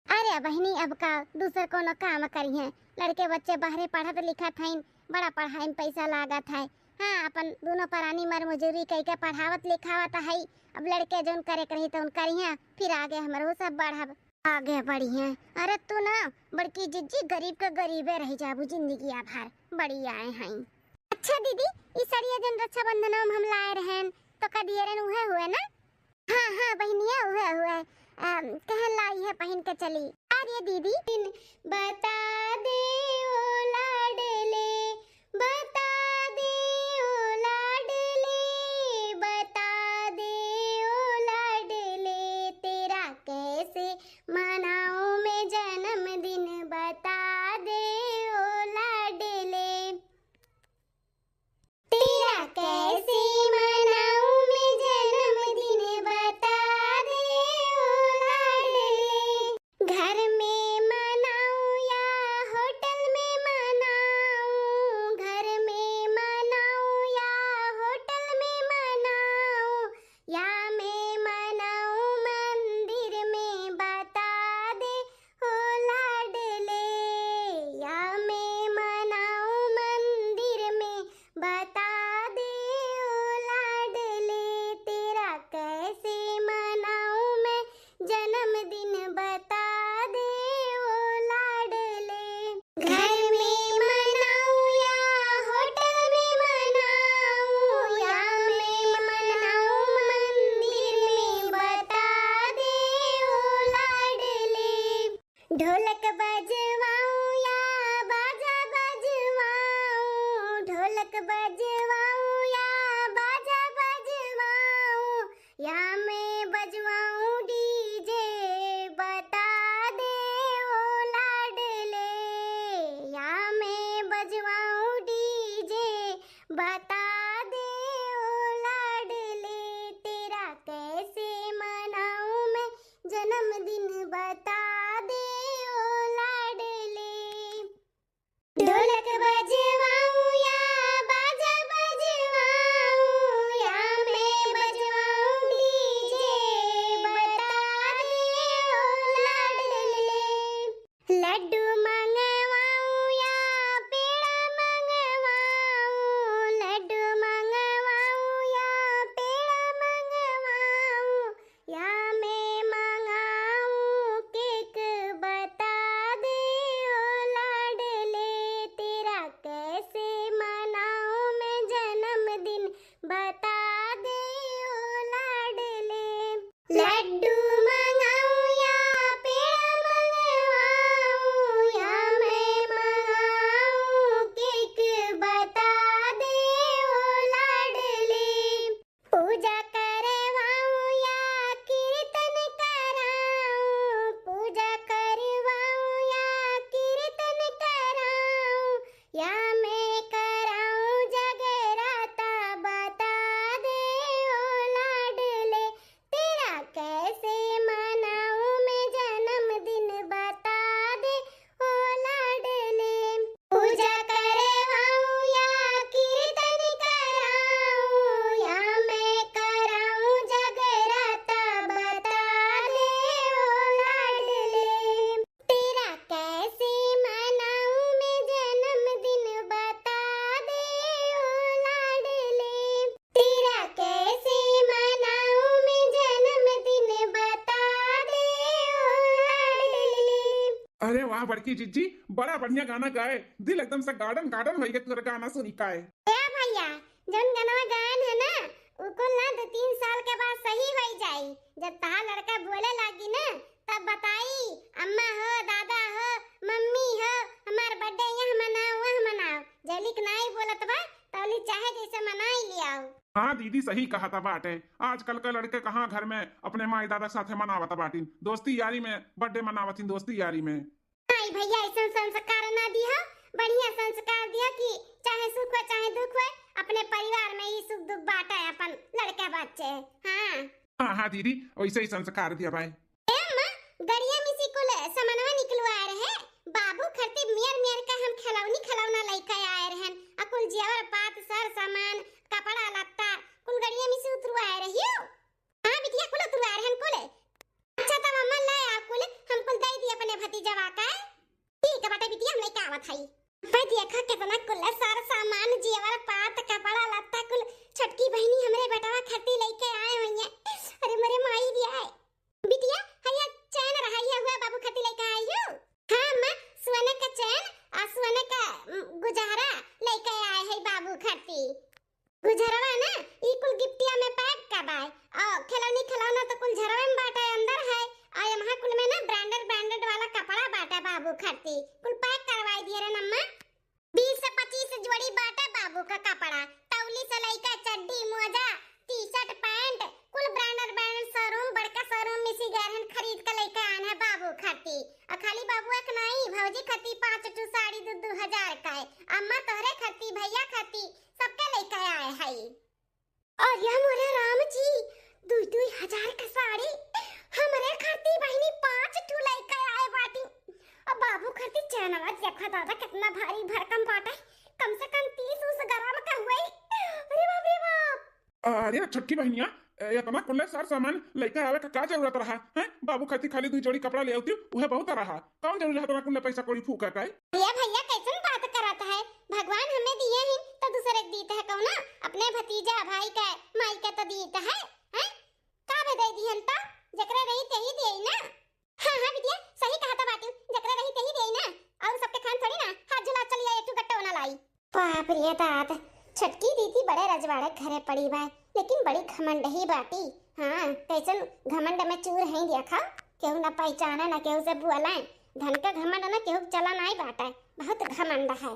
अरे बहिनी, अब का दूसर कोनो काम करिहें, लड़के बच्चे बाहरे पढ़त लिखत हईन, बड़ा पढ़ाई में पैसा लागत है। हाँ, अपन दोनों परानी मर मजूरी कई के पढ़ावत लिखावत हई। अब लड़के जौन करे के रही तौन करिहें, फिर आगे हमरो सब बढ़ब, आगे बढ़िहें। अरे तू ना बड़की जिज्जी, गरीब के गरीबे रह जाबू जिंदगिया भर, बड़ी आए हई। अच्छा दीदी, ई सड़िया जौन रक्षाबंधन में हम लाए रहेन, तो का दिए रहेन उहे हुए ना? हाँ, हाँ, बहिनिया, उहे, उहे। अम, कहन लाई है, पहिन के चली। अरे दीदी। बता दे ओ लाडले, बता दे ओ लाडले, बता दे ओ लाडले, तेरा कैसे मनाऊं मैं जन्मदिन, बता दे ओ लाडले। तेरा कैसे मनाऊं मैं जन्मदिन, बता दे ओ लाडले। घर में मनाऊं या होटल में मनाऊं, घर में मनाऊं या होटल में मनाऊं, या मैं मनाऊं मंदिर में, बता दे ओ लाडले, या मैं मनाऊं मंदिर में, बता दे ओ लाडले, तेरा कैसे मनाऊं मैं जन्मदिन, बता दे ओ लाडले। घर में मनाऊं या होटल में मनाऊं, या मैं मनाऊं मंदिर में, बता दे ओ लाडले। ढोलक बजवाऊं या बाजा बजवाऊं, ढोलक बजवाऊं या बाजा बजवाऊं, या मैं बजवाऊं DJ, बता दे ओ लाडले, या मैं बजवाऊं DJ, बता दे ओ लाडले, तेरा कैसे मनाऊं मैं जन्मदिन, बता दे ओ लाडले। ढोलक बजवाऊं या बाजा बजवाऊं, या मैं बजवाऊं DJ, बता दे ओ लाडले। लड्डू मंगवाऊं या पेड़ा मंगवाऊं, अरे वाह बड़की जिज्जी, बड़ा बढ़िया गाना गाए, दिल एकदम से garden garden होइ गए तोर गाना सुनी काए। ए भैया, जौन गनवा गायन है ना, उ कुल ना दो तीन साल के बाद सही होइ जाई। जब तहार लड़का बोले लागी ना, तब बताई, "अम्मा हो, दादा हो, मम्मी हो, हमार birthday यह मनाओ, वह मनाओ।" जलिक नाई बोलत बा, तौली चाहे जैसे मनाई लियाओ। हाँ दीदी, सही कहत बाटे। आजकल के लड़के कहाँ घर में अपने माई दादा के साथे मनावत बाटिन, दोस्ती यारी में birthday मनावतिन, दोस्ती यारी में। आई भैया, ऐसन संस्कार ना दिया, बढ़िया संस्कार दिया कि चाहे सुख हो चाहे दुख हो, अपने परिवार में ही सुख दुख बांटे अपन लड़के बच्चे। हाँ। हाँ, हाँ दीदी, वैसे ही संस्कार दिया भाई। ए अम्मा, गड़िया में से कुल सामानवा निकलवाए रहे, बाबू खातिर मियर मियर का हम खिलौनी खिलौना लइके आए रहन, आ कुल जेवर पात, सर सामान, कपड़ा लत्ता, कुल गड़िया में से उतरवाए रहियो। हाँ बिटिया, कुल उतरवाए रहन कुल। अच्छा, तब अम्मा ले आ कुल, हम कुल दे दी अपने भतीजवा का। ठीक है बाटे बिटिया, हम लेके आवत हई। भाई देखा कितना कुल सर सामान, जेवर पात, कपड़ा लत्ता कुल छोटकी बहिनी हमरे बेटवा खातिर लेके आए हुई है। अरे मोरे माई दिया है। बिटिया, हइया चैन रहा, ये हुआ बाबू खातिर लेके आई हो। हाँ अम्मा, सोने का चैन और सोने का, उम, गुजहरा लेके आए है बाबू खातिर। गुजहरवा ना, ई कुल गिफ्टिया में पैक का बाय। और खिलौनी खिलौना तो कुल झरवे में बाटे, अंदर है। और यमहा कुल में ना branded branded वाला कपड़ा बाटे बाबू खातिर, कुल पैक करवाई दिए रे अम्मा। बीस से पच्चीस जोड़ी बाटे बाबू का कपड़ा, तौली से लइके चड्डी, मोजा, टी शर्ट, पैंट, कुल branded branded showroom, बड़का showroom में से गए रहन, खरीद के लइके आन है बाबू खातिर। और खाली बाबू एक नहीं, भौजी खातिर पाँच ठू साड़ी दू दू हजार का है, अम्मा तोहरे खातिर, भैया खातिर, सबके लइके आए है। और यह मोरे राम जी, दुई दुई हजार का साड़ी हमरे खातिर बहिनी पाँच ठू लइके आए बाटी। अब बाबू खातिर चैनवा देखा दादा कितना भारी भरकम बाटे, कम से कम तीस उस ग्राम का हुई। अरे बाप रे बाप। अरे छोटकी बहनिया, ए, इतना कुल्ले सर सामान लइके आवे का का जरूरत रहा? हैं? बाबू खातिर खाली दुई जोड़ी कपड़ा ले आउती, उहे बहुत रहा। कौन जरूरी है इतना कुल्ले पैसा कौड़ी फूका का? ये भैया कैसन बात करत है? भगवान हमें दिए ही तो दूसरे के दीत है कौना? अपने भतीजा भाई के माई के तो दीत है, हैं? का बे दे दिहन तो? जकरे रही तेही दिए ना। हाँ, हाँ बिटिया, सही कहत बाटी, जकरे रही तेही दिए ना। और सबके खान थोड़ी ना हाथ झुला चली जाए, एक ठू गट्टो ना लाई। बाप रे दाद, छोटकी दीदी बड़े रजवाड़े घरे पड़ी बा, लेकिन बड़ी घमंड ही बाटी। हाँ, कैसन घमंड में चूर है देखा, केहू ना पहचाने ना केहू से बोले। धन का घमंड ना केहू के चला नाई बाटे, बहुत घमंड है।